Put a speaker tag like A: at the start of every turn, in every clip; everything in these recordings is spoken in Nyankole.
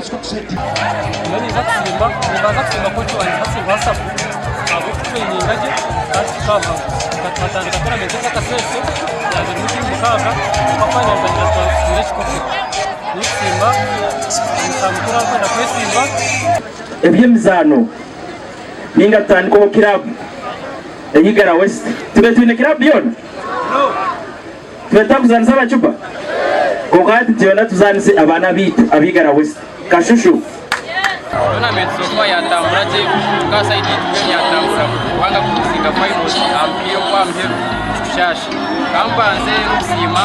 A: Mbwenu ninza kusiima, nimbanza kusiima kooki wangye Hassan Wasapu ahabw'okututureyininga gye kandi tukabuhanguzi. Tukatandika toonamenti ez'akasheeshe yaaza erimu tiimu mukaaga kwonka fayinari tukagira tutwire ekikopo. Ninkusiima omusaha mukuru arikwenda kwesimba.
B: Eby'emizaano ninga tutandikeho kiraabu ey'Igara West. Tube twine kiraabu yoona? Tube tutakuzaanisa abacupa? Kwonka hati nitwenda tuzaanise abaana baitu ab'Igara West. Kashushu.
C: Tournament so far yatambura gye nka side yaitu mbwenu yatambura kubanga kuruzinga finals aha mupiira ogwa muheru nikitushaasha. Kambanze n'okusiima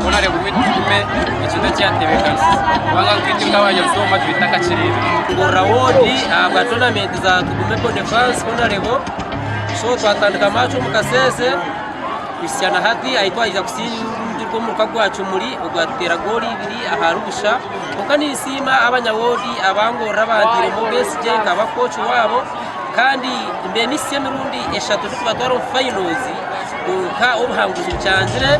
C: Honourable Waitu Tugume ekintu eki yatebeekanisize kubanga nkaitwe nk'abanyarutooma tube tutakakireebire.
D: Ngorora ward ahabwa tournament za Tugume Boniface Honourable so twatandika match omu kasese Kuhitsya na hati ahi twaija kusingirwa omuruka gwa Kimuri ogwatuteera goolo ibiri ahari busha. Kwonka ninsiima abanyawoodi abangorora abanteiremu obwesigye nkaba kooki waabo kandi mbaire nihitsya emirundi eshatu ndikubatwara omu finals kwonka obuhanguzi bukyangire.